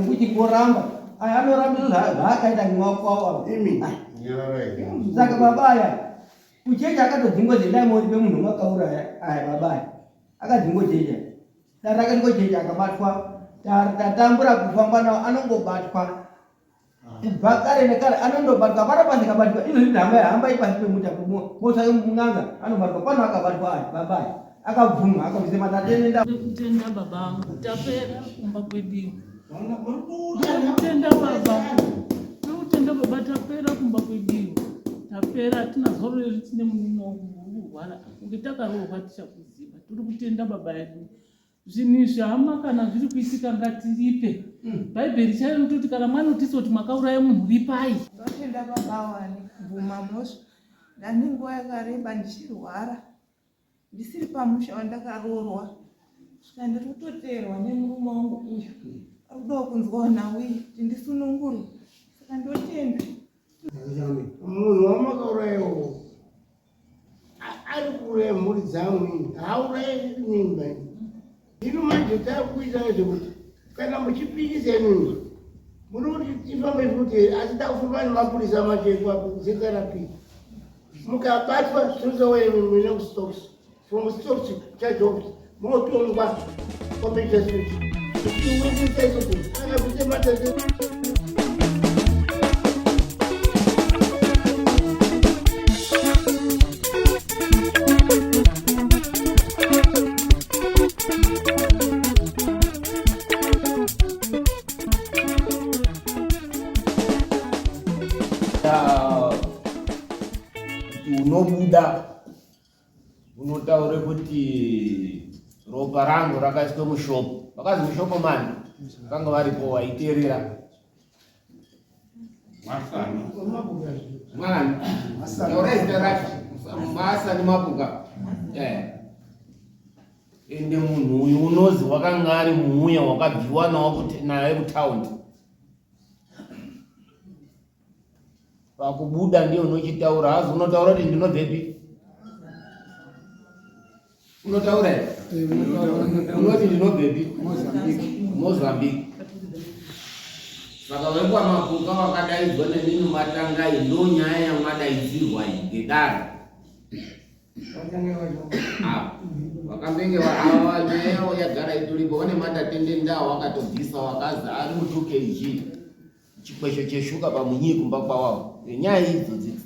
Nekuchikoramba aya anoramba zvaakaita nemaoko awo. Saka baba aya kuchechi akatodzingwa zendai moripe munhu makauraya aya baba aya akadzingwa chechi dare rake chechi akabatwa tatambura kufamba nawo anongobatwa kubva kare nekare anondobatwa hapana pasikabatwa izvozvi hamba hambai pasi pemuti apo motsvake n'anga anobatwa pano akabatwa aya baba aya akabvuma akabvisa matatenda kutenda baba angu tapera kumba kwedu kutenda baba kutenda baba tapera kumba kwedu tapera hatina zororo tine murume wangu uri kurwara kunge takaroorwa tichakuziva tiri kutenda baba edu Zvinhu izvi hama kana zviri kuitika ngatiripe. Bhaibheri chairo rinototi kana manotisa kuti makauraya munhu ripai. Ndotenda baba wani kubvuma mhosva. Ndane nguva yakareba ndichirwara ndisiri pamusha wandakaroorwa svika ndiri kutoteerwa nemurume wangu uyu ari kudawo kunzwawo nhau iyi kuti ndisunungurwe saka ndotenda. Munhu wamakaurayawo ari kuuraya mhuri dzangu ini haauraye mimba ini hino manje takuita zvekuti kana muchipikisa imimi muri kuti tifambe futi asi takufamba nemapurisa machekwa zrp mukabatwa tinozowa imimi nekustoks from stoks charge office munotongwa kwamagistrate kana kutematete. Unobuda unotaure kuti ropa rangu rakaiswa mushopo vakazi mushopo mani vanga varipo waiteerera mwana taura zita racho masani mapuka eh. Ende munhu uyu unozi wakanga ari muuya wakabviwa naye kutaundi pakubuda ndiye unochitaura hazi unotaura kuti ndinobvepi unotaura here unoti ndinobvepi mozambique saka vekwamapuka wakadaidzwa nemimi matangai ndo nyaya yamadaidzirwa iyi ngedare vakambenge ava nyaya yavo yagara itoripo vane matatende ndawo wakatobvisa wakazi ari mu 2 kg chikwesho cheshuka pamunyii kumba kwawavo nenyaya idzodzi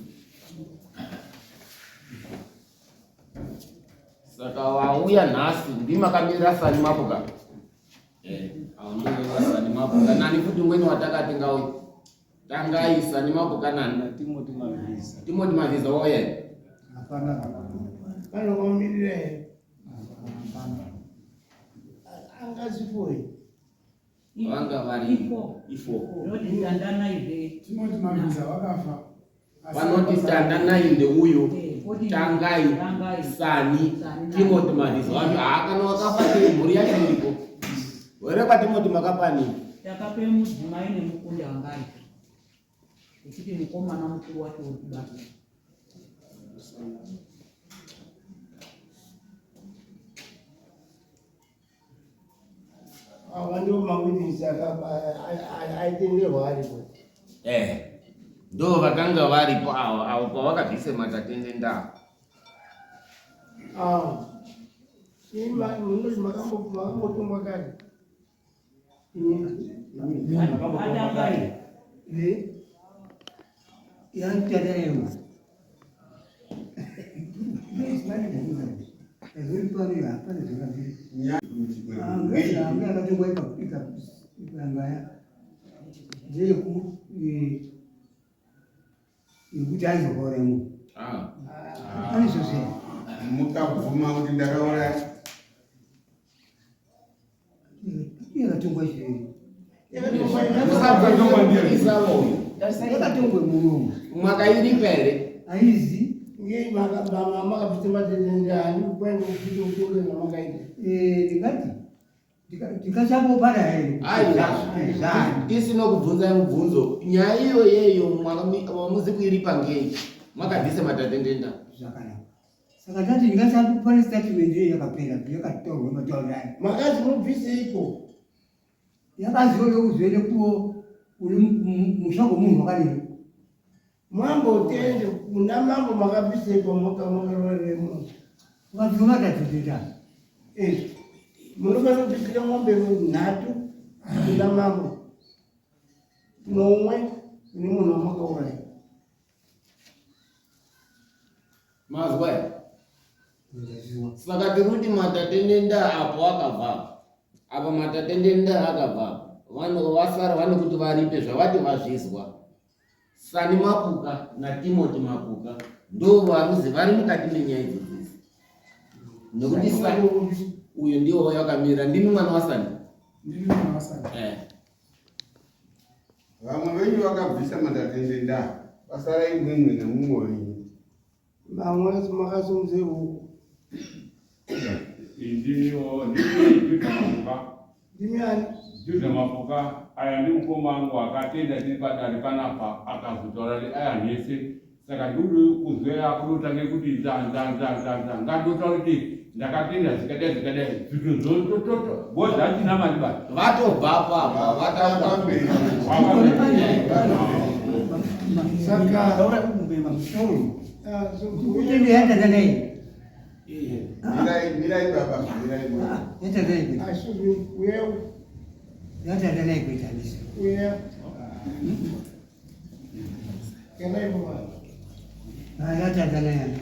saka wauya nhasi ndimakamirira sani mapuka eh, sani mapuka nani futi umweni watakati ngauye tangai sani mapuka nani timoti mavhiza timoti mavhiza wauya hapana panokomirira here angazipoyi vanga vari ifo Timoti Mavhiza vakafa. Vanoti Tanda nainde uyu eh, Tangai Sani Timoti Mavhiza wacho haakana wakafa sei mhuri yacho iripo were kwaTimoti makapani takape mudzimai nemukunda wanga aripo uchiti mukomana mukuru wacho uri kubata Ava ndiwo mawitness aitenderwa aripo. Eh, ndo vakanga varipo avo avo pavakabvise matatende ndaa. Ah, munoti makambotongwa kare? Yekuti aizokoremo pane zvose mukabvuma kuti ndakauraya yakatongwa chii yakatongwe muromo mwakairipa here aizi ngei makabvisa matendendani kwainge kuita utonge zvamakaita ndingati ndikachambopara here tisina kubvunzai mubvunzo nyaya iyo yeyo muzi kuiripa ngei makabvisa matatendenda zvakanaka saka ndati ndingasakupane statement iyo yakapera yakataurwa matauro ayo makazi mubviseiko? Yakaziwa yokuzoenda kuwo uri musha kwomunhu wakadini. Mambo tende kuna mambo makabvisei pamakaroorera munhu. Ukabvuma makatitita. Eh. Munofanira kubvisira mombe nhatu kuna mambo. Nomwe kune munhu wamakauraya. Mazwa here? Saka tiri kuti matatendenda apo akabva apa. Apa matatendenda akabva apa. Vanhu vasara vane kuti varipe zvavati vazvizwa. Sani Mapuka naTimoti Mapuka ndo varuzi vari mukati menyaya idzodzidzi. Nekuti Sani uyu ndiwo wakamira ndimi mwana waSani. Ndini mwana waSani. Eh. Vamwe venyu vakabvisa mandatende nda basara imwimwe nemumwe wenyu. Vamwe makasumudze ruoko. Ndiniwo ndini Juda Mapuka. Ndimi ani? Juda Mapuka aya ndi mukoma wangu akatenda tiri padare panapa akazotaura neaya nhese saka ndiri kuzweya kunotange kuti nza nza nza nza nza ngandotaura kuti ndakatenda zvikadai zvikadai zvinhu zvotototo bhozi hachina mari basi Vatobvapo apa vataura. Saka Kutende yatata nei? Mirai, mirai baba, mirai baba. Yatata nei kuita? uya Yatata nei kuita ndizvo? uya Kenai baba. Ah, yatata nei ani?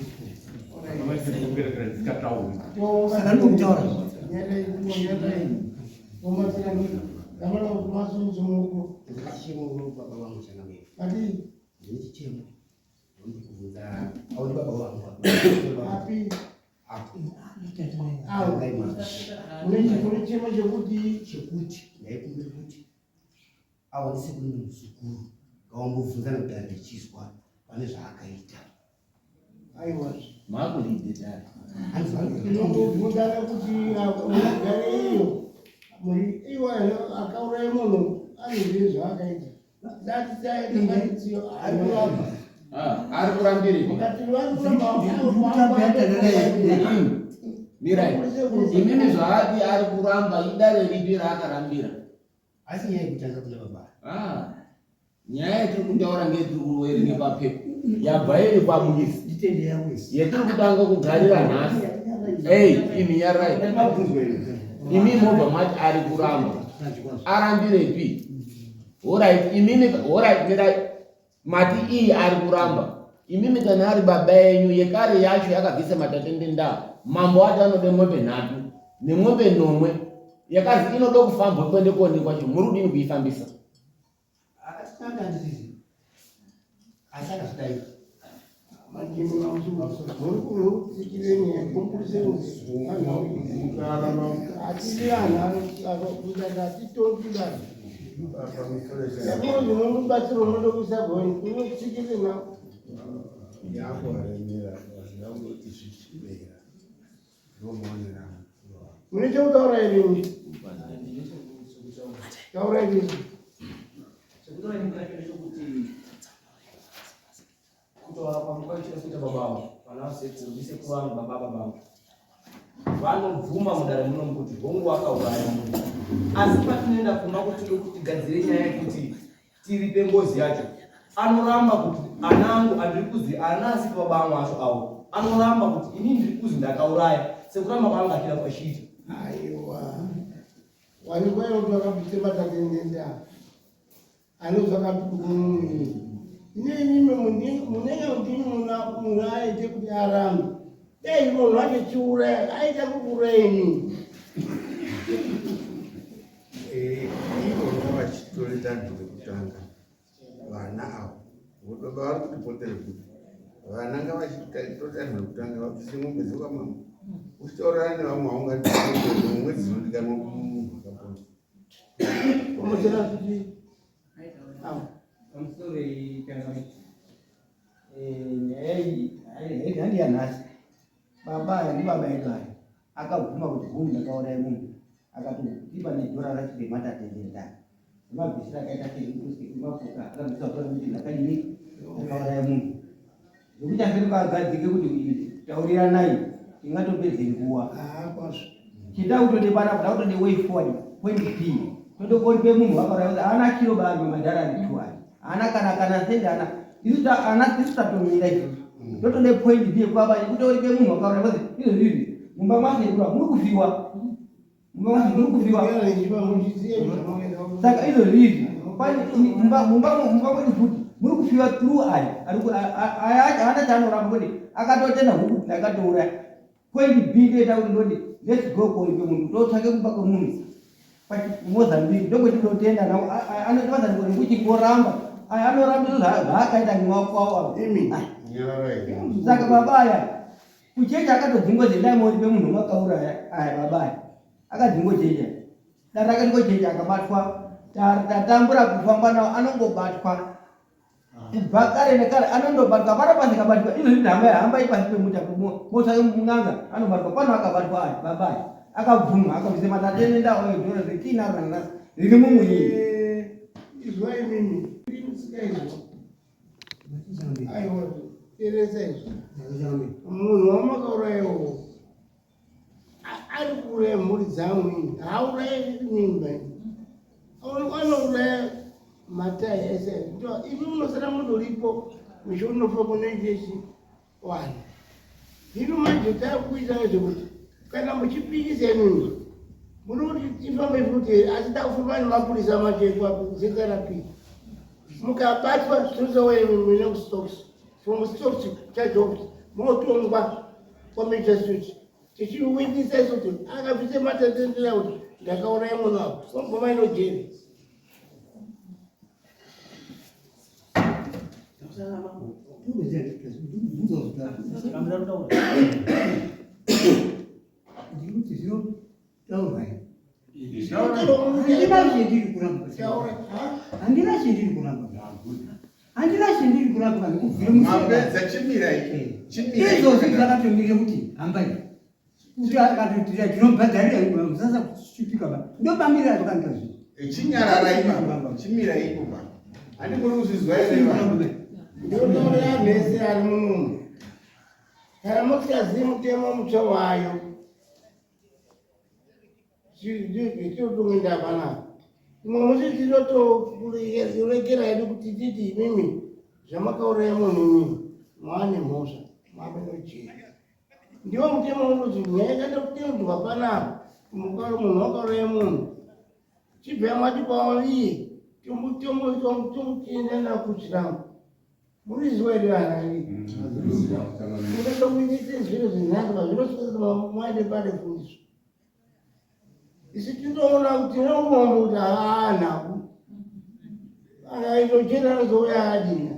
dzisikatauri Saka ndikutaura. Ndine baba vangu changamire. Ati Ndine chichemo. Ndinoda kubvunza auri baba vangu. api Apo. Yatata nei? awo Ngai mwana. mune chemo chekuti Chekuti ndaikumbira kuti awanise kune muzukuru ngawambobvunzana kuti ndichizwa pane zvaakaita. aiwa Makuridze dare. tinongobvunzana kuti mugare iyo muri iwa akauraya munhu anozive zvaakaita datisaitaitsiyo ari kuramba Ah, ari kurambirei? mukati vari Ndikutamba yatata nei? Mirai. Imimi zvaati ari kuramba idare ripi raakarambira? Asi nyaya yekutanga kuna baba. Ah. Nyaya yetiri kutaura ngeyetiri kuverenga papepa yabva iri kwamuyisi Nditende yangu isi. yetiri kutanga kugarira nhasi. Ei, imi nyarai. Imi mobva mati ari kuramba. Arambirepi? Horait, imimi horait mirai. Mati iyi ari kuramba. Imimi kana ari baba yenyu yekare yacho yakabvisa matatende ndaa. Mambo ati anode mwombe nhatu nemwombe nomwe yakazi inoda kufambwa kuende kuonekwa cho muri kudini kuifambisa? Akatanga handisizi. Asi akazvidai. Mubatsiro unoda kuisa goni unotsikire nao Yakuvaremera zvingangoti zvichibera. Ndomaonera angu. mune chekutaura here imi taura imi Chekutaura ini kacho ndechekuti kutaura kwangu kwaichida kuita baba vangu vana vasekuru ndisekuru vangu baba baba vangu vanobvuma mudare munomu kuti hongu akauraya munhu asi patinoenda kumba kuti tode kuti tigadzire nyaya yekuti tiripe ngozi yacho anoramba kuti ana angu andiri kuzi ana asi baba angu acho awo anoramba kuti ini ndiri kuzi ndakauraya sekuramba kwaanga achida kwachiita aiwa wanikwayo kuti vakabvise matatendenda anozvakatukumuni inini munenge ndini munhu aite kuti arambe dai munhu acho chiuraya aita kuuraya inini Ivo ngavachitore danho rekutanga vana avo baba vari kuti potere kuti vana ngavachitore danho rekutanga vabvise mombe dzekwamama uchitaurirana nevamwe haungati momwe dzinodikanwa kumunhu akapona Pamusoro kuti awo Pamusoro changamire. Nyaya iyi handi yanhasi. Baba aya ndibaba edu aya akabvuma kuti hongu ndakauraya munhu akatotipa nedhora racho rematatendenda semabvisiro akaita semapuka akabvisa dhora kuti ndakadini ndakauraya munhu zvekuti asiri pagadzike kuti tauriranai tingatopedze nguva kwazvo chida kutode panapa da kutode way forward point b. Tondokoripe munhu wakauraya haana chiro bari madhara ari two aya. Haana kana kana sendi haana. Isu ta ana isu tatomira izvozvo. Totode point B kwaba yekuti uripe munhu wakauraya because izvozvi izvi mumba masekuru muri kufiwa. Mumba masekuru muri kufiwa. Saka izvozvi izvi pane mumba mumba mumba mwedu futi muri kufiwa through aya. Ari aya acho haana chaanoramba kuti akatotenda huku ndakatouraya. Point B ndoita kuti ndoti let's go koripe munhu totsvake kumba kwemunhu Mozambique ndokuti ndotenda nawo anoita kuti koramba anoramba zvaakaita nemaoko awo imi saka baba aya kuchechi akatodzingwa zendai moripe munhu makauraya aya baba aya akadzingwa chechi dare akadzingwa chechi akabatwa tatambura kufamba nawo anongobatwa kubva kare nekare anondobatwa hapana pasikabatwa izvozvi hamba hamba ipasi pemuti apo motsvake mun'anga anobatwa pano akabatwa aya baba aya akabvuma akabvisa matatene ndawo edhora retiinaro nanhasi riri mumunyii eh, izwa imimi musikaizwa aiwa teresa izvi munhu wamakaurayiwo ari kuuraya mhuri dzangu ini haaurayi mimba ini anouraya matai ese imi munosara mundoripo misho unofa kunoitechi wani hino manje takuita nezvekuti kana muchipikisa imimi muri kuti tifambe futi asi takufamba nemapurisa machekwa zrp mukabatwa tinozowa imimi nekustops from stops chajobs motongwa kwamajasuit tichiwitnisa isu kuti akabvise matatendera kuti ndakauraya munhu apo somboma inojeri Ndikuti zvino taurai. Handina chendiri kuramba. Handina chendiri kuramba. Handina chendiri kuramba ndikubvira mapedza chimirai. Chimirai. Izvozvi zvakatomirira kuti hambai. Kuti akatotira tinobhadharira musasa kushupika ba. Ndopamirira zvakanga zvi. Chinyararai baba. Chimirai ipo ba. Handi muri kuzvizwa here ba? Ndinotaurira mhese ari munomu. Kana musingazivi mutemo mutsva wayo. Zvitinotongoenda panapa. Imwe musi tinotoregera hedu kuti titi imimi zvamakauraya munhu imimi mwaane mhosva mave nojeri. Ndiwo mutemo unoti nyaya yakatotendwa panapa munhu wakauraya munhu chibva mwati kwauri tomutomutomutomutoenda kuchirango. Murizwa here vana imi? Munotokuitise zviro zvinhasi zvinosvika mwaende pane fundiso. Isu tinoona kuti tine urombo kuti haanaku. Akaitochena anozouya adina.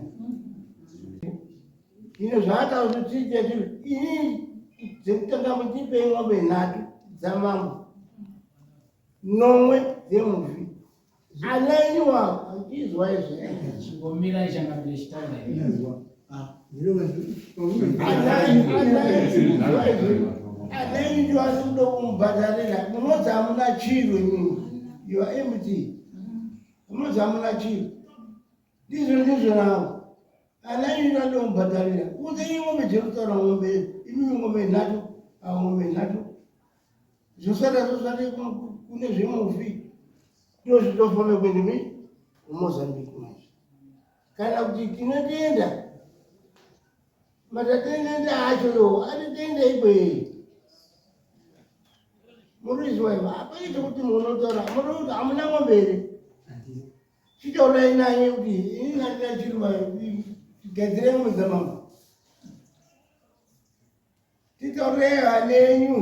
Hino zvaataura kuti tiite tiri ini dzekutanga mutipei ng'ombe nhatu dzamambo nomwe dzemufi Anaiwa achizwa izvi. Chingomira changamire chitaura. Anaiwa ari kuda kumubhadharira. Munodzi hamuna chiro imimi. You are empty. Munodzi hamuna chiro. Ndizvo ndizvo navo. Anaiwa anoda kumubhadharira. Unze ing'ombe dzekutaura ng'ombe imimi ng'ombe nhatu. Avo ng'ombe nhatu. Zvosara zvosara kune zvemufi ndozvitofamba kuenda mi kuMozambique manje kana kuti tinotenda matatendenda acho yo atitenda ikweyo murizwa iva hapana chekuti munotaura munokuti hamuna ng'ombe here chitaurai naye kuti ini handina chiruva gadzirei ng'ombe dzamambo Titaurei hanenyu.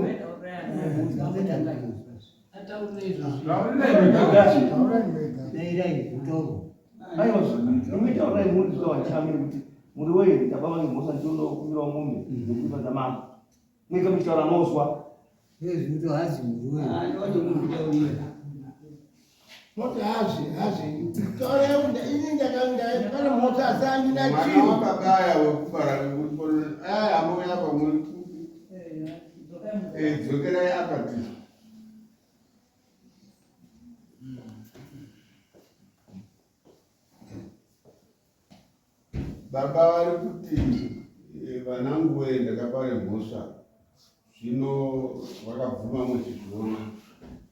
Aiwa, imitaurirai muri zuva wachamiri kuti muri wei ndababa ngemhosva ndinokumbirawo mombe dzekuipa dzamambo. Mwega muchitaura mozwa. Moti hazvi hazvi taurei kuti ini ndakanga pane mhosva asi handina Mwana chinhu. wababa aya wekubara aya amouya apa muri Eh, dzokerai apa ti. Baba vari kuti eh, vanangu wee ndakapare mhosva zvino vakabvuma muchizviona.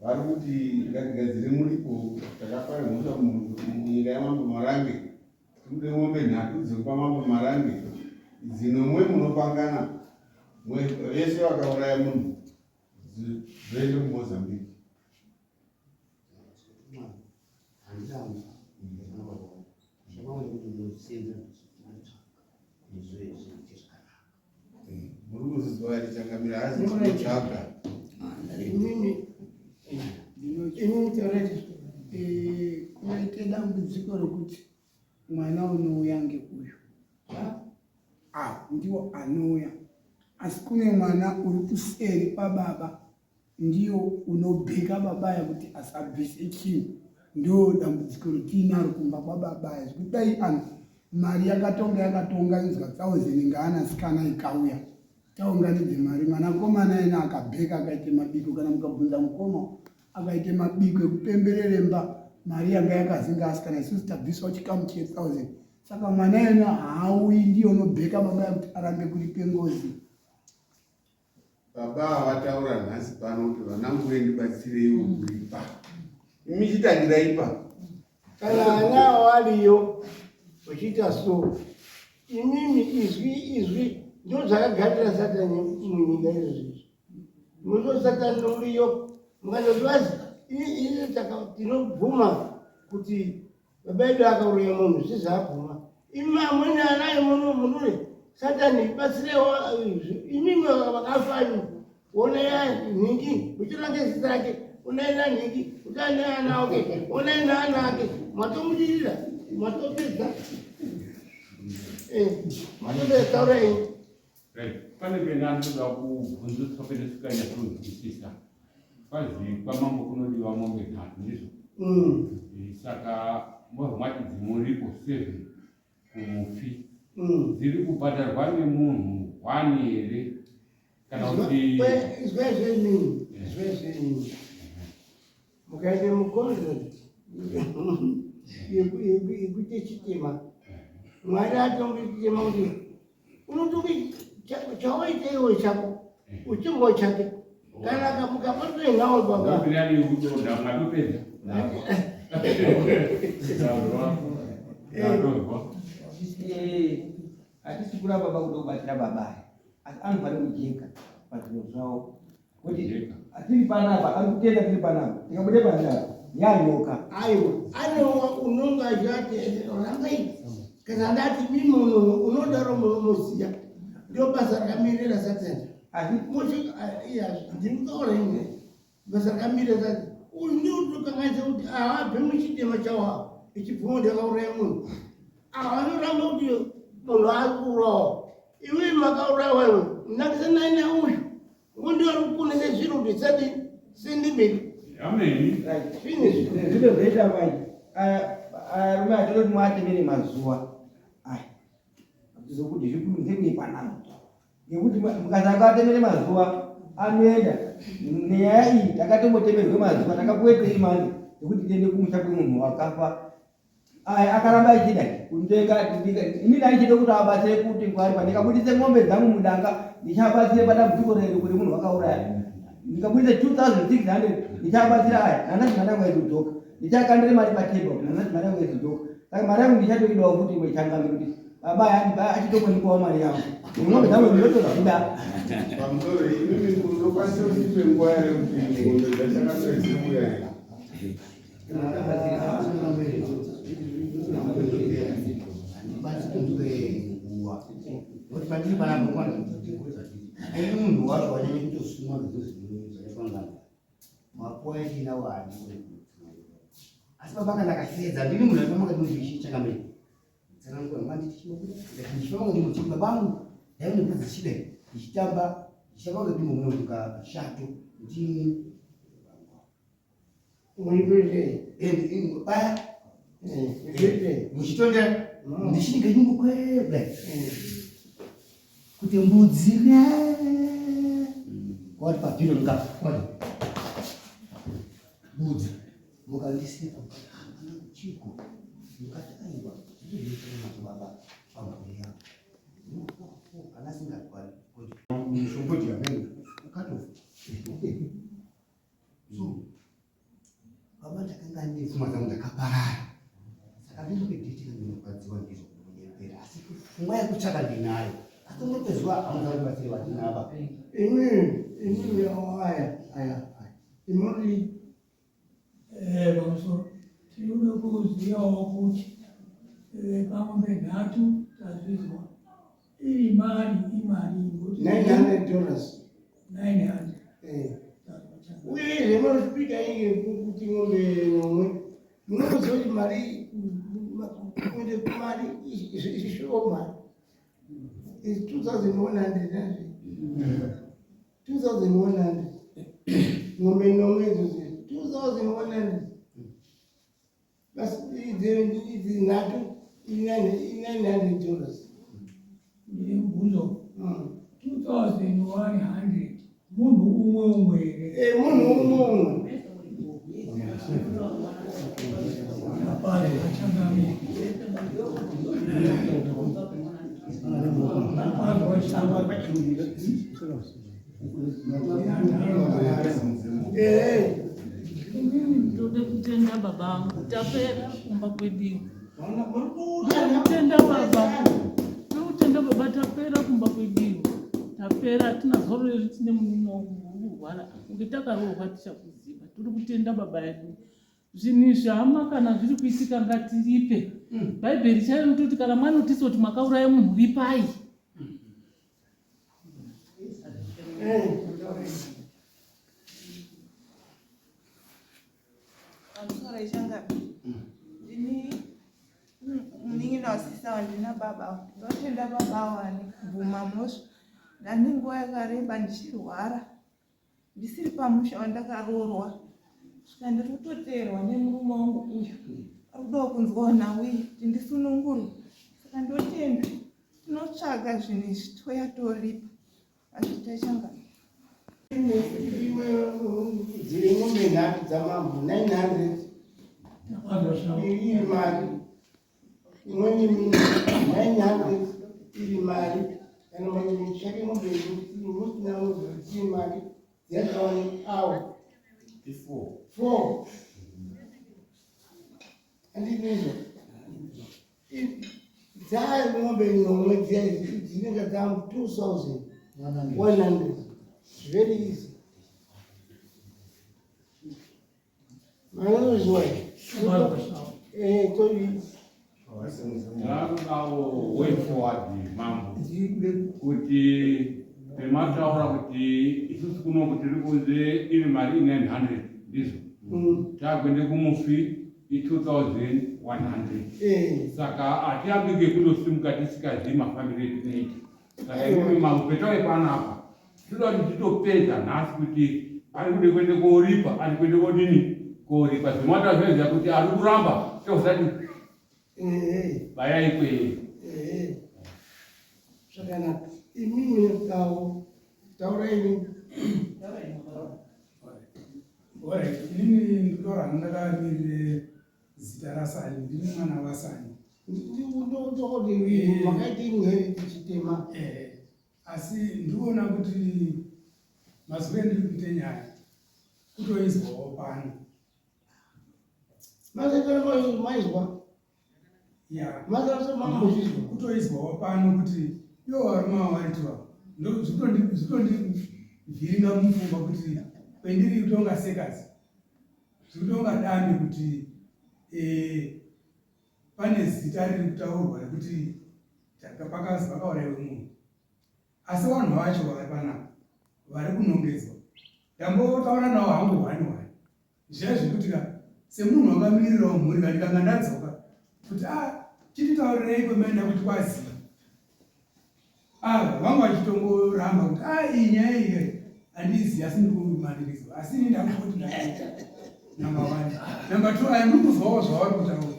Vari kuti ngatigadzire muripo, takapara mhosva munyika yamambo Marange. Tikude mombe nhatu dzekupa mambo Marange, dzinomwe munopangana vese vakauraya munhu dzoende kuMozambique. Muri kuzizwa here changamire? Hazi tinotsvaga. Inini inini taurati kunoite dambudziko rokuti mwana unouya ngeuyu ah, ndiwo anouya asi kune mwana uri kuseri kwababa ndiyo unobheka babaya kuti asabvise chinhu ndo dambudziko retiinaro kumba kwababaya zvekuti dai anhu mari yakatonga yakatonga inzwa thousand ngaana sikana ikauya taunganidze mari mwanakomana ena akabheka akaite mabiko kana mukabvunza mukoma akaite mabiko ekupemberere mba mari yanga yakazinga asikana isusu tabvisawo chikamu che thousand saka mwana ena haauyi ndiyo unobheka babaya kuti arambe kuripe ngozi Baba vataura nhasi pano kuti vanangu ndibatsireiwo kuripa. Imi chitangirai pa. Kana ana wariyo uchiita so imimi izwi izwi ndo zvakagarira satani munyika izvozvi muno satani uriyo mukandoti ini tinobvuma kuti Baba edu akauraya munhu zvizaabvuma. Imi amweni anaye muno munure satani batsirewo imimi vakafa imi onai nhingi muchirange zita rake onai nanhingi utai neana ake onai naana ake matomudirira matopedza eh, matopedza taurai. Pane pena ndoda kubvunzuswa pene sikanyatsonzwisisa. Kwazi kwamambo kunodiwa mombe nhatu ndizvo? Mm. Eh, saka mobva mati dzimuripo seven kumufi. Mm. Dziri kubhadharwa nemunhu one here kana kuti Izwai zvenyu, izwai zvenyu. Mukaita mukonzo yekuite chitema. Mwari atonge chitema kuti unotonge chawaita iwe chako uchingo chake kana mukabatwa nawo baba. Hatisi kuramba baba kuda kubatsira baba asi anofanira kujeka pazvinhu zvavo kuti atiri panapa ari kutenda tiri panapa tikabude panapa yanyoka aiwa anowa unonga achati rambai kana ndati mimi unodaro munomuziya ndio basa rakamirira satani asi ndinotaura ini basa rakamirira satani uyu ndiwo unokanganisa kuti aabve muchitema chawo ichibvuma kuti akauraya munhu anoramba kuti munhu ari kuurawa iwe makaurawa iwe nakisanai neuyu Undi vari kukunisa zviro kuti zvisati sendimeni. Ameni. Finish. Zviro zvoita manje. Arume atinoti muatemere mazuva. Aya. Zokuti zvikurumidze kuipanana. Ngekuti mukasanga atemere mazuva anoenda nenyaya iyi takatombotemerwe mazuva takapuwe 3 months ekuti tiende kumusha kwemunhu wakafa Aya akaramba achida kundenga ini ndaichida kuti abatsire kuti kwari pandikabudise mombe dzangu mudanga ndichabatsire padambudziko rero kuri munhu wakauraya ndikabudisa 2600 ndichabatsira aya nanasi mari yangu aizodzoka ndichakandire mari patable nanasi mari yangu aizodzoka saka mari yangu ndichatoidawo futi imwe changambe kuti baba aya achitombondipawo mari yangu mombe dzangu ndinotodzida pamusoro imimi munokwanisa kutipe nguva yare kuti mombe dzachangamire dziri kuuya here Munhu wacho wanyanya kutosumwa makuwa echinawo haadi asi baba kana akashedza ndini munhu aifamba ngati munhu chakamira tsanangura manditi chinobuda ndichifamba ngati munhu baba angu ndaive nebvudzi chide ndichitamba ndichitamba ngati munhu kashato ndini Muchitondera ndichinge ndingokwebla kuti mbudzi kwati pabhiro ndikafona mbudzi mukandiseka mukati ah, mwanangu chiko mukati aiwa zviri baba pamhuri yangu kana asingarwari mushongoti amene ukatofa so Pfungwa yekutsvaka ndinayo. Asi unopedzwa hauna kubatsira vatinaba. Imi imi aya aya aya. Imuri Eh, pamusoro tinoda kuzivawo kuti eh, pamombe nhatu tazvizwa iri mari imari ngokuti 900 dollars. 900 Eh. Uye zvemasvika inge kuti ng'ombe nomwe munoziva kuti mari kuende kumari ishoma is 2100 2100 ng'ombe nomwe idzodzo 2100 basi idzi nhatu i900 dollars. Ndine mubvunzo. 2100 munhu umwe umwe here? Eh, munhu umwe umwe. Hapana, achangamire. Eh. Inini ndode kutenda baba angu, tapera kumba kwediyo. Ndokutenda baba, ndokutenda baba, tapera kumba kwediyo. Tapera, hatina zororo tine munin'ina wangu uri kurwara, kunge takaroorwa tichakuziva. Tiri kutenda baba edu. Zvinhu izvi hama kana zviri kuitika ngatiripe. Bhaibheri chairo rinototi kana manotisa kuti makauraya munhu ripai. Pamusoro ichangapi ndini munin'ina wasisa wandina baba ndotenda baba wani kubvuma mhosva ndane nguva yakareba ndichirwara ndisiri pamusha wandakaroorwa svika ndiri kutoteerwa nemurume wangu uyu ari kudawo kunzwawo nhau iyi kuti ndisunungurwe saka ndotenda tinotsvaga zvinhu izvi touya toripa azvitachanga Dziri ng'ombe nhatu dzamambo 900 iri mari imweni 900 iri mari kana machake ng'ombe musina ng'ombe iri mari dzakaone awo four andinizvo dzaa ng'ombe nomwe dziya dzinenge dza 2100 very easy manozwa eh toyi Ndakudawo way forward mambo kuti pemataura kuti isusu kuno tiri kunze iri mari 900 ndizvo takuende kumufi i2100 eh. Saka hatiambi ngekundosimuka tisikazivi mafambiro etinoita. Saka imimi mambo petauye panapa toda kuti titopedza nhasi kuti ari kude kuende koripa ari kuende kodini koripa zvimwata zvinoziva kuti ari kuramba tokusati bayai kweye. Zvakanaka imimi kawo taurai imimi. Alright, inini ndikutaura hangu ndakamirire zita raSani, ndini mwana waSani. Ndokoti makaita inheri chitema. Eh, asi ndikuona kuti mazuva endiri kuite nyaya kutoizwawo pano. Mazaita maizwa. Ya. Mazaita mambozvizwa. Kutoizwawo pano kuti ivo varume ava varitiwa zvitondivhiringa mupfungwa kuti kwendiri kutonga sekazi zvikutonga dame kuti eh, pane zita riri kutaurwa rekuti pakazi pakauraiwe munhu asi vanhu vacho vari panapa vari kunongedzwa ndambotaura nawo hangu hwani hwani zviya zvekuti ka semunhu wakamirirawo mhuri ka ndikanga ndadzoka kuti a ah, chititaurirei kwemaenda kuti kwaziva ah, vanga vachitongoramba kuti a ah, iyi nyaya iyi handizivi asi ndiri kumanikidzwa asi ini ndakungoti ndaita number one number two aya ndiri kuzwawo zvavari kutaura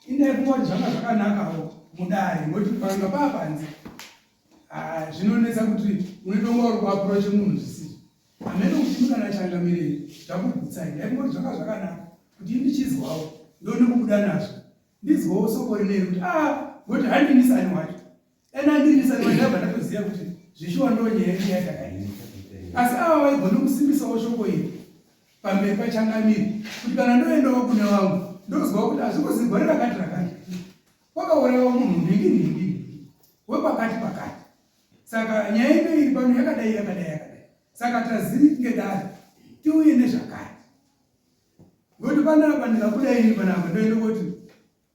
indai kungoti zvanga zvakanakawo mudare ngokuti panga paapanze ah, zvinonetsa kuti unotonga uri kuaproche munhu zvisizvo Hameno kuti imi kana changamirei zvakugutsai ndaingoti zvanga zvakanaka kuti indichizwawo ndone kubuda nazvo ndizwawo soko rineri kuti a ngokuti handinisani wacho dai andinisani wacho ndabva ndatoziva kuti zveshuwa ndo nyaya yedu yatakaita asi ava vaigona kusimbisawo shoko iri pamberi pachangamire kuti kana ndoendawo kune vangu ndozwawo kuti hazvikuzi gore rakati rakati kwakaurayiwa munhu nhingi nhingi. Saka nyaya ino iri pano yakadai yakadai yakadai. Saka tazinge dare tiuye nezvakati. Ngokuti panapa ndikabuda ini panapa ndoenda kuti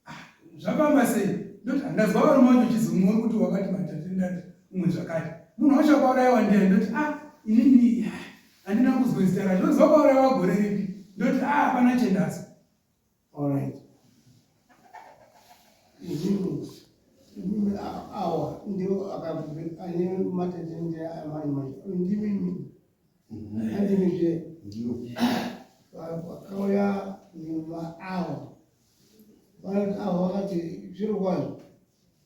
ah, zvafamba sei ndoti handazwa varume vacho chizumwe kuti wakati matatendati umwe zvakati munhu wacho akaurayiwa ndiye ndoti ah inini handina kuzwa zita racho ndoziva kaurayiwa gore ripi ndoti ah hapana chendazo. Alright. Awa ndiwo ane matetende amai mai ndimimi andimizve ndiwo vakauya nyuma awa vanoti awa vakati zviro kwazvo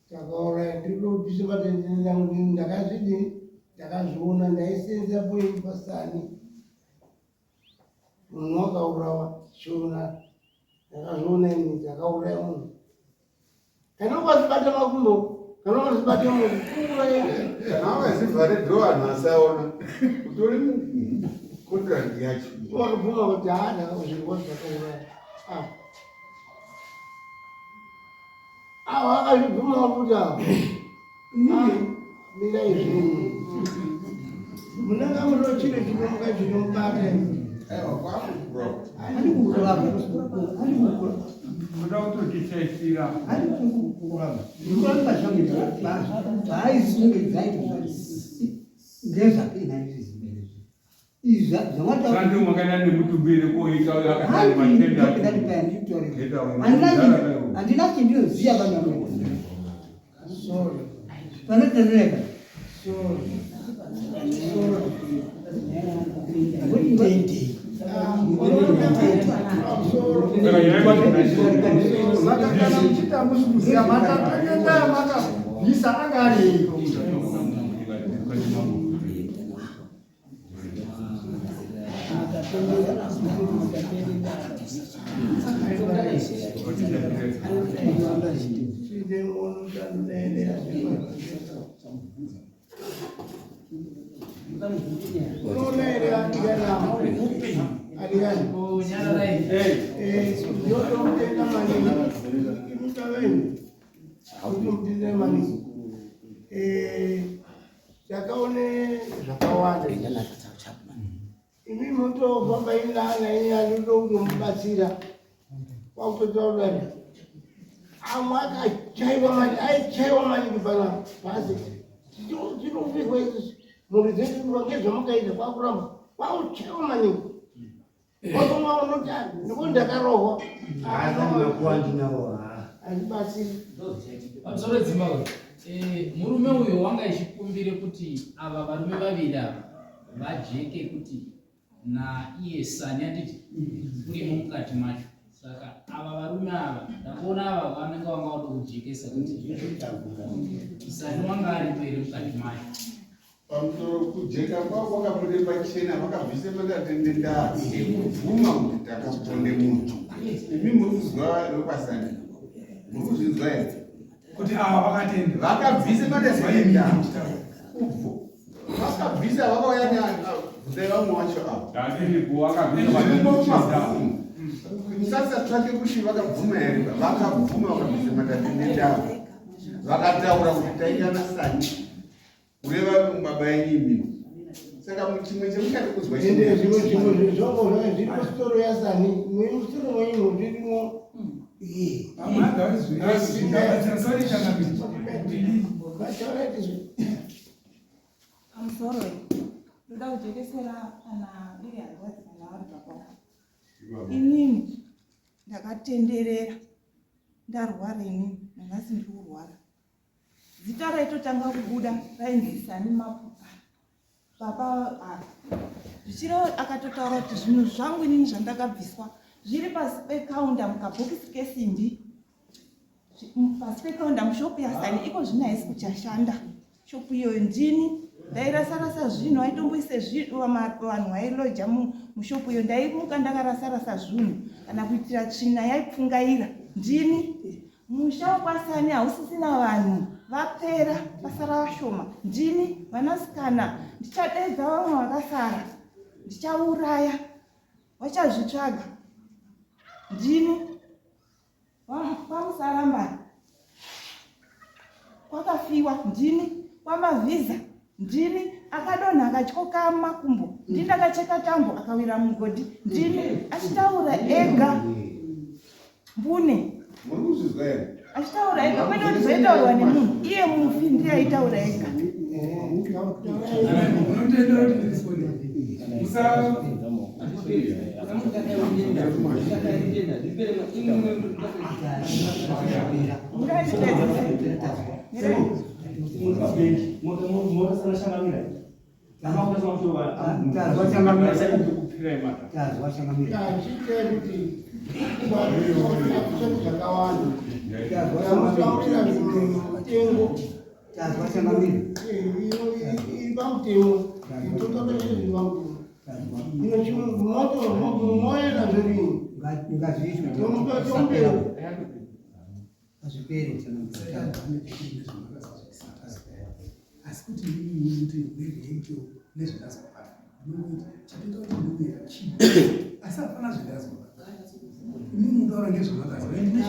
takauraya ndinobvisa matendende angu ndakazvidini ndakazviona ndaisenza poini pasani Munhu wakaurawa tichiona ndakazviona ini ndakauraya munhu kana ukazvibata makumbo kana ukazvibata munhu kuuraya kana wakazivhare dho vanhu vasaona utori contract yacho wakabvuma kuti haa ndakazvirwa zvakauraya ah. Awa akazvibvuma kuti awa. Mira izvi. Munanga muno chiro chinomuka chinomubata. Aiwa kwaku bro. Muda kutotishaishira. Ndikuramba zvangu paaisunge dzaiti ngezvake Sandi makaenda nemutumbi here koita uyo akadai matenda. Handina chendinoziva panyama. Sorry. Panotendereka. Sorry. Saka kana muchiti hamusi kuziva makatengenda makabvisa anga ari eiko. Takaone zvakawanda imi motofamba inana ini andinoda kwakutotaura amwe akachaiwa mani aichaiwa maningi pana pasi tinofirwa isusu mhuri dzedu ngezvamukaita kwakuramba kwakuchaiwa maningi watomwa unoti ndikuti ndakarohwa handibatsiri pamusoro dzimba uyu eh, murume uyo wanga ichikumbire kuti ava varume vaviri ava vajeke kuti naiye sani anditi urimo mukati macho saka ava varume ava ndakuona ava vanenge vanga vada kujekesa kuti sani wanga aripo here mukati macho Pamusoro kujeka kwavo kwakabude pachena vakabvise matatende ndaa ekubvuma kuti takaponde munhu. Imi muri kuzwa vekwasani muri kuzvinzwa here? Kuti ava vakatenda. Vakabvise matatende ndaa. Vakabvisa vakauya nebvunzai vamwe vacho ava. Dandiripo vakabvisa matatende ndaa. Musasatsvake kuti vakabvuma here? Vakabvuma vakabvisa matatende ndaa. Vakataura kuti taita nasani. Kureva baba yenyu imimi. Saka chimwe chemuchati kuzwa Ende zvimwe zvimwe zvongo zvanga zviri musitoro yasani mwe musitoro mwenyu zvirimo. Vamwe hagavazvibatsira sorry changamire. Pamusoro ndoda kujekesera kana iri hanzvadzi kana vari baba vangu. Inini ndakatenderera ndarwara inini nanhasi ndiri kurwara. Zita raitotanga kubuda rainzi Sani Mapuka. Baba ava zvichireva akatotaura kuti zvinhu zvangu inini zvandakabviswa zviri pasi pekaunda mukabhokisi kesimbi pasi pekaunda mushopu yaSani iko zvino haisi kuchashanda shopu iyoyo ndini ndairasarasa zvinhu aitomboise vanhu vailoja mushopu iyo ndaimuka ndakarasarasa zvinhu kana kuitira tsvina yaipfungaira ndini Musha wekwaSani hausisina vanhu vapera vasara vashoma ndini vanasikana ndichadeedza vamwe vakasara ndichauraya vachazvitsvaga ndini kwamusarambani kwakafiwa ndini kwamavhiza. Ndini akadonha akatyoka makumbo, ndini ndakacheka tambo akawira mugodhi, ndini achitaura ega mbune. Muri kuzvizwa here? Achitaura ega kwete kuti zvaitaurwa nemunhu, iye mufi ndiye aitaura ega. Hazviperi asi kuti ndinoti nezveito nezvandazobata ndinoti chatoita kuti ndiuye chii asi hapana zvandazobata imi mutaura ngezvamakazwa ndine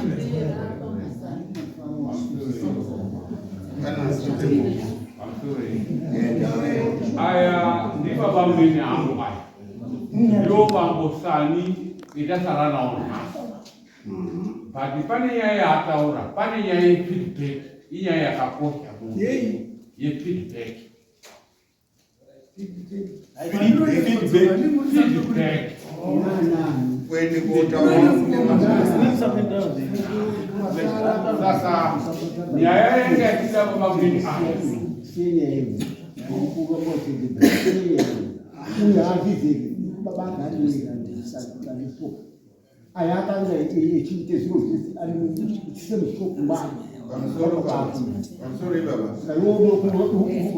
Aya ndibaba mnene angu aya ndo bambo Sani itasara nawo nhasi but pane nyaya yaataura, pane nyaya yefeedback, inyaya yakakosha munhu yefeedback. Feedback. Kwende kotaura. Saka nyaya yanga yachida baba mnene aya Aya akanga echiite zviro zvese ari semushokumba. Pamusoro pamusoro ibaba.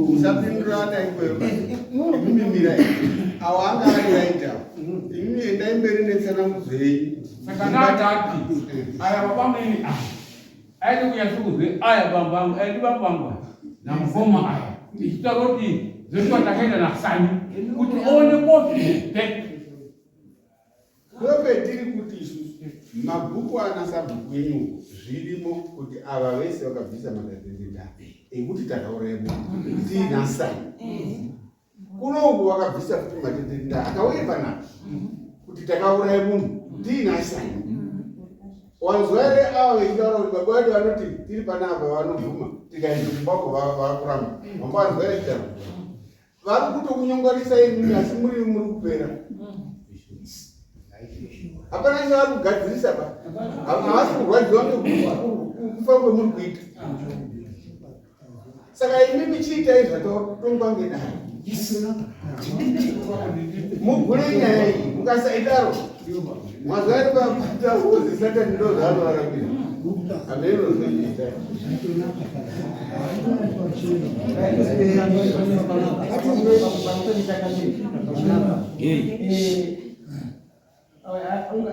Usapindurana ikweyo. Imimi mirai. Awo anga ari right awo. Imimi endai mberi netsanangudzo yenyu. Saka ndatati aya baba mnene aya aide kunyatso aya baba angu aya ndi baba angu aya namukoma aya ichitaura kuti zveshuwa takaenda naSani kuti one kofeedback. Ndopetiri kuti isusu mabhuku ana sabhuku enyu uko zvirimo kuti ava vese vakabvisa matatendenda ekuti takauraya munhu tiina Sani. Kuno uku vakabvisa futi matetenda akauye panapa kuti takauraya munhu tiina Sani. Wanzwa here ava vechitaura kuti baba vedu vanoti tiri panapa vanobvuma tikaenda kumbako vakuramba. Wanga wanzwa here chitaura? Vari kutokunyonganisa imimi asi muri muri kupera. Hapana chavari kugadzirisa pa. Havasi kurwadziwa ngekufa kwemuri kuita. Saka imimi chiitai zvatotongwa ngedare. Mugure nyaya iyi mukasaidaro mazuva edu vabata hozi satani ndo zvaanovarambira. Hameno zvoita.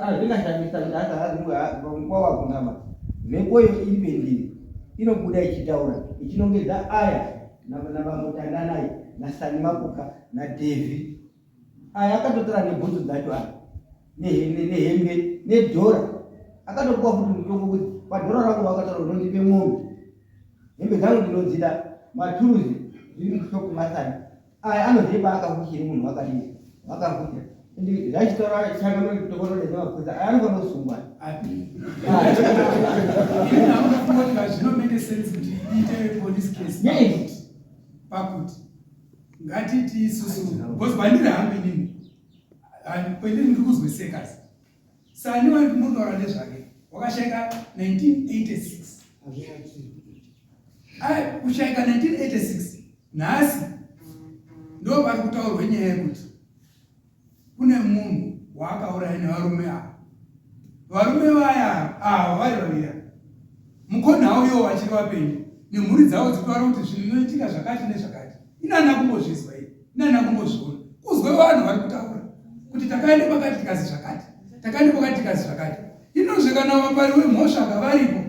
Hazvingashamisa kuti kwawagungama mhepo iyo iri pendiri inobuda ichitaura ichinongedza aya nabambo Tandanai naSani Mapuka naDhevhi aya akatotora nebhutsu dzacho aya nehembe nedhora akatopuwa futi mutongo kuti padhora rako vakataura unondipe mombe hembe dzangu ndinodzida maturuzi zviri mushopu maSani aya anoziva akafushira munhu wakadii wakafushira ende zvachitaura changamitokorore nemapurisa aya anofanira kusungwa. Zvinomake sense kuti iite police case pakuti ngatiti isusu because kwandiri hangu inini kwendiri ndiri kuzwesekasi Sani wari kumutaura nezvake wakashaika 1986 ai kushaika 1986 nhasi ndo pari kutaurwa nyaya yekuti kune munhu waakauraya nevarume ava varume vaya ava vari vaviri ava mukonhau iwo vachiri vapenyu nemhuri dzavo dzikutaura kuti zvinoitika zvakati nezvakati inana kumbozvizwa iyi inana kumbozviona kuzwe vanhu vari kutaura kuti takaenda pakati tikazi zvakati takaenda pakati tikazi zvakati inozve kana vapari wemhosva kavaripo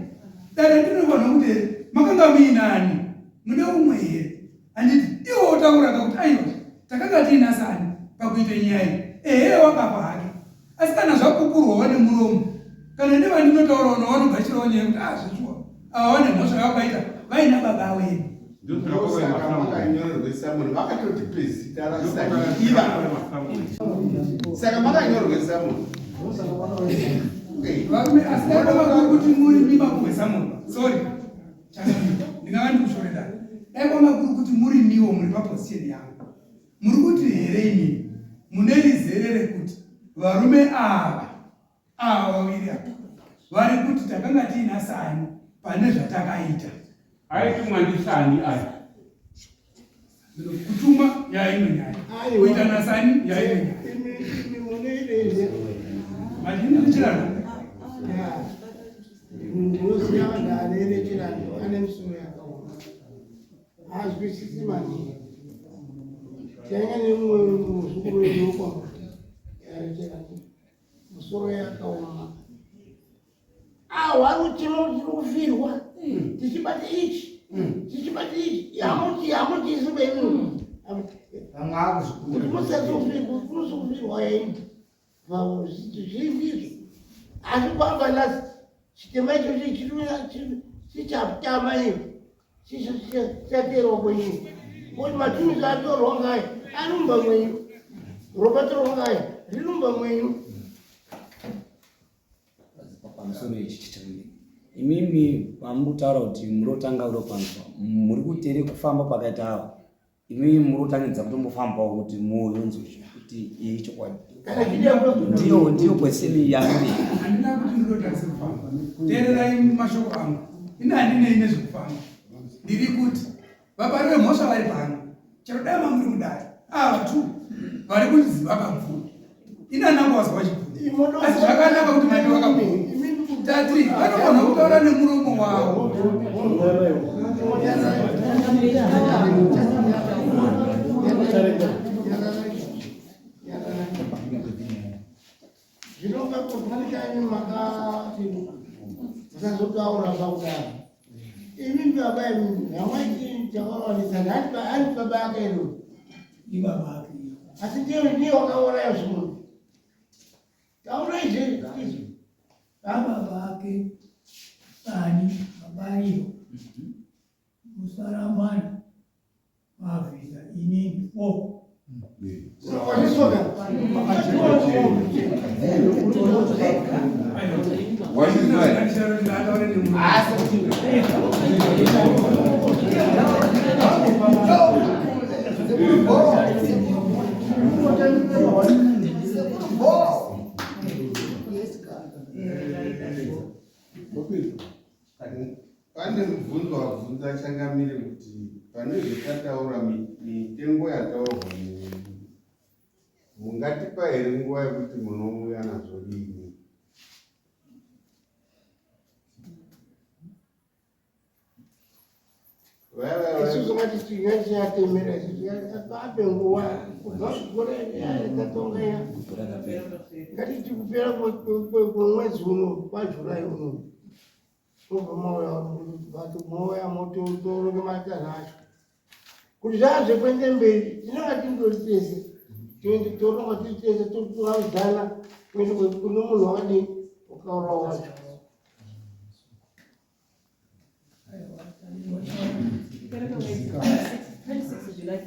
dare ndinofanira kuti makanga muinani mune umwe here handiti iwo wotaura kakuti aiwa takanga tiina sani pakuita nyaya iyi ehe wakafa hake asi kana zvapupurwawo nemuromo kana nevandinotaurawo navanogashirawo nyaya yekuti ah zvechuwa ava vane mhosva yavakaita vaina baba wedu. Ndosaka makanyorerwe samoni vakatotipe zita rasani iva saka makanyorerwe samoni Varume asi dai kwanga kuri kuti muri mima kuwe samoni. Sorry. Changamire. Ndingava ndikushorera. Dai kwanga kuri kuti muri miwo muri paposition yangu. Muri kuti here imi mune rizere rekuti varume ava ava vaviri ava vari kuti takanga tiina sani pane zvatakaita. Aitumwa ndisani aya. Kutumwa yaimwe nyaya. Kuita nasani yaimwe nyaya. Imi mune ire. Madini chirano. Munoziva vanhu ane chirano ane misoro yakaoma. Hazwisisi maningi. Tainga nemumwe muzukuru wedu wekwamuti. Musoro yakaoma. Awa ruchemo tiri kufirwa. Tichibata ichi. Tichibata ichi. Hamuti hamuti isu benyu. Vamwe akuzvikura. Kuti musazofirwa, musazofirwa henyu. Zvindizvo. Asi kwamba nhasi chitema ichocho chichatama iyo. Chichaterwa kwenyu. Kuti matumisi atorwa ngayo arumba mwenyu. Ropa torwa ngayo rirumba mwenyu. Pamusoro ichi chichamire. Imimi pamuri kutaura kuti muri kutanga kuda kupanzwa muri kutere kufamba pakaita ava imimi muri kutangidza kutombofambawo kuti muyonzwe kuti iyi chokwadi ndiyo ndiyo kweseni yamuri. Handina kuti ndinotangisa kufamba. Teererai mashoko angu. Ini handinei nezvekufamba. Ndiri kuti vapari vemhosva vari pano. Chero dai mamuri mudare. Ava tu vari kunzi vakabvuma. Ini handina kuvazwa vachibvuma. Asi zvakanaka kuti maite vakabvuma. Tati vanogona kutaura nemuromo wavo. Zvinonga kufanikani makati musazotaura pakudaro. Imi baba imi hamwaiti chakawanisa nhati ari baba ake iro. Ibaba ake. Asi ndiye ndiye wakauraya zvimunhu. Taurai zve izvi. Baba vake ani baba iyo musarambani mavhisa inini o Pane mubvunzo wabvunza changamire kuti pane zvatataura mitengo yataurwa mungatipa here nguva yekuti munouya nazvo dini? Isusu ngatichatemera isusu ape nguva kubva gore tatonga ya ngatiti kupera kwemwedzi uno kwaJuly uno tobva mauya mouya motoronge matanho acho kuti zvazve kuende mberi tinonga tindori tese toende toronga tiri tese toaudzana kuende kune munhu wakadii wakaurawa wacho. July.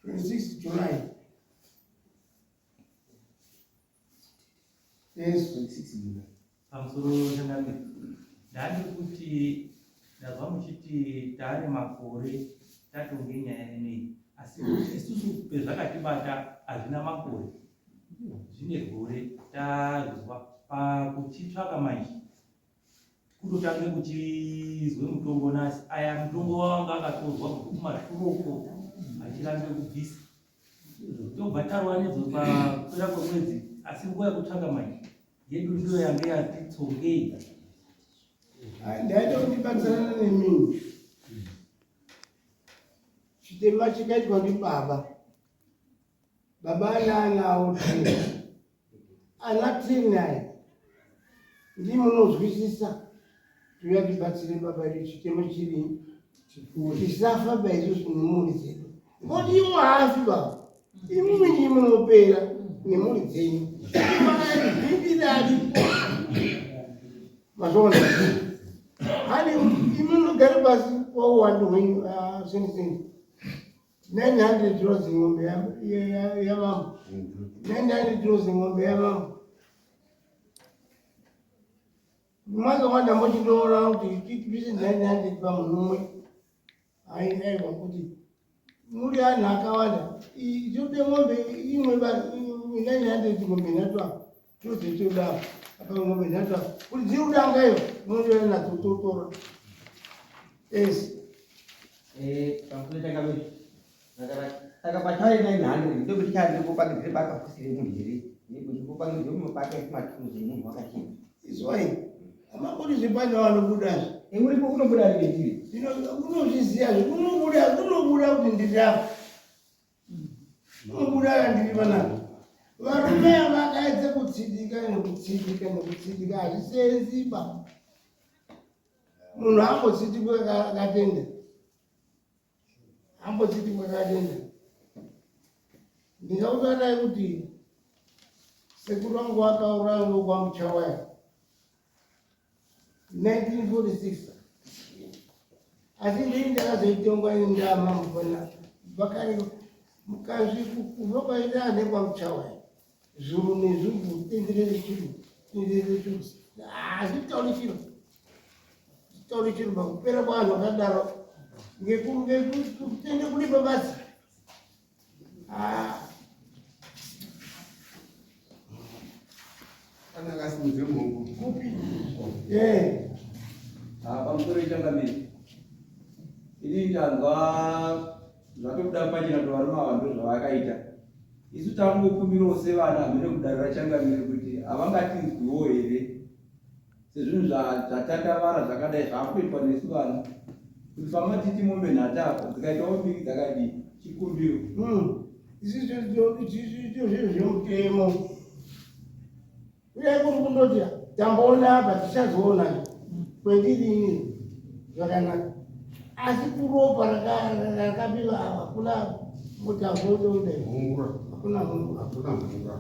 26 July. Yes. 26 July. Pamusoro changamire, ndandi kuti ndazwa muchiti taane makore tatonge nyaya ineyi, asi isusu pezvakatibata hazvina makore, zvine gore tazwa pakuchitsvaka manje kutotange kuchizwe mutongo nasi aya mutongo wanga akatorwa kubva kumashure uko achirambe kubvisa tobva tarwa nedzo papera kwemwedzi, asi nguva yekutsvaka manje yedu ndiyo yange yati tsongei. Ndaita kuti batsirana nemini chitema chikaitwa ndibaba baba ana anawo tini ana tini aya ndimunozwisisa tuya tibatsire baba edu chitema chiri tisafa ba isusu nemhuri dzedu ngoti iwo haafi baba imimi ndii munopera nemhuri dzenyu bhindira aripo mazvoona hani imi munogare. pasi pauwandu hwenyu sendi sendi 900 dollars ng'ombe yamambo 900 dollars ng'ombe yamambo mwakawanda mochitoona kuti tibvise 900 pamunhu umwe aiwa kuti muri anhu akawanda tode ng'ombe imwe 900 ng'ombe nhatu apa todze toda apa apa ng'ombe nhatu apa kuti dziri kudanga iyo munouya nadzo totora esi. Pamusoro changamire, saka pachari 900 ndokuti chari kupangidzire pakafusire munhu here nekupangidzire mumapaka ematunzi emunhu wakachena? Izwai, amangoti zvepane vanobudazve. Uripo unobuda rinetiri. Unozviziva zve unobuda unobuda kuti ndiri apa, unobuda ndiri panapa. Varume vakaedza kutsidika nekutsindika nekutsindika, hazvisenziba. Munhu ambotsindikwe akatenda, ambotsindikwe akatenda. Ndingakutanai kuti sekuru vangu vakauraya ngokwamuchawaya 1946, asi ndini ndakazoitongwa ini ndamamufana vakare mukazvi kufa kwaita nekwamuchawaya zvuru nezvuru tenderere churu tenderere churu, hazvitauri chiro, zvitauri chiro pakupera kwavanhu vakadaro ngekutende kulipa basi. Ah. Kana akasimudze maoko. Kupi? Eh. Ah, pamusoro ichangamire. Ini ndanzwa zvatobuda pachena kuti varume ava ndo zvavakaita. Isu tangokumbirawo sevana hamene kudarira changamire kuti havangatinzwiwo here sezvinhu zvatandavara zvakadai zvakuitwa nesu vana, kuti pamatiti mombe nhatu apo dzikaitawo mbiri dzakadii, chikumbiro. Izvi zvinhu zvemutemo. Uyai kuri kundoti tamboona apa, tichazoona kwendiri ini zvakanaka, asi kuropa rakabiwa ava hakuna mutavotoudai. Hungura. Hakuna hungura. Hakuna hungura.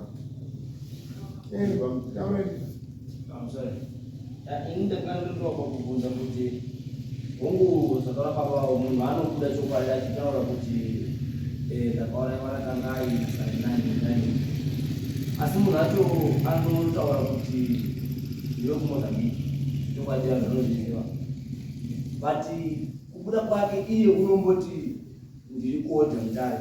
Taura. I'm sorry. Ini ndanga ndinoda kubvunza kuti hongu zvataura papawo munhu anobuda chokwadi achitaura kuti ndakauraiwa nakangai nasanani nani, asi munhu acho anotaura kuti ndiwe kuMozambique, chokwadi vanhu vanozviziva, but kubuda kwake iye unomboti ndiri kuodha Mutare,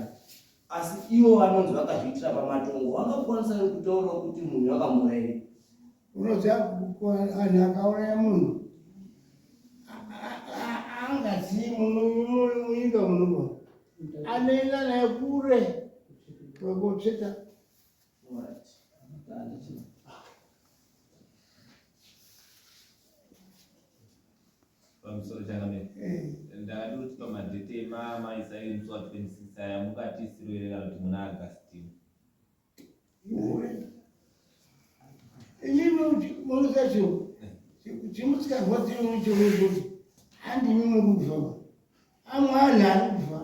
asi ivo vanonzi vakazviitira pamatongo vangakwanisa kutaura kuti munhu vakamuurayei? Unoziva, anhu akauraya munhu angazii munyika munomo, anoenda naye kure kwekutsveta. Alright. Handiti. Pamusoro changamire. Ndakati kuti pamadhete emaisa musi wa 26 aya mungatisiro here kana kuti muna Augustine? Imimi munoziva chiro chimusikarwadziwi chekuti handimi muri kufa, amwe anhu ari kufa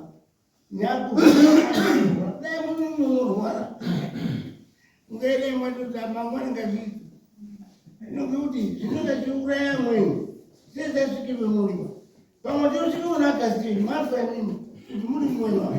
nyakufa. Dai muri munorwara ungaidai mwatoti mangwana ngazviite nekuti zvinenge zviuraya amweni sezasvike pemuriwa pamwe tinosvike kuna Agastini mafa imimi kuti muri mumweni wavo.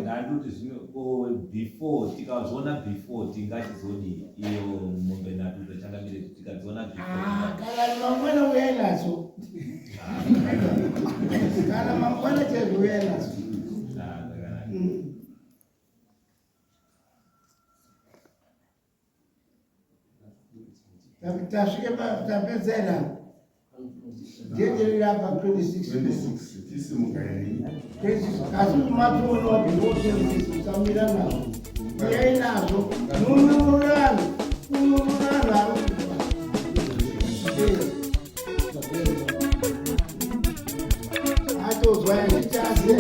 Ndandoti zvino ko before tikazviona before tingachizodii iyo mombe nhatu dzachangamire tikadziona before? Ah, kana mangwana uyai nadzo, kana mangwana chaizvo uyai nadzo. Ah, zvakanaka. Tasvike tapedza here? Date riri apa 26. 26 tisimuka here? 26, asi matoona before 26 usamira nazvo, uyai nazvo mununurano kununurano ari kufa. Atozwa ndichazi.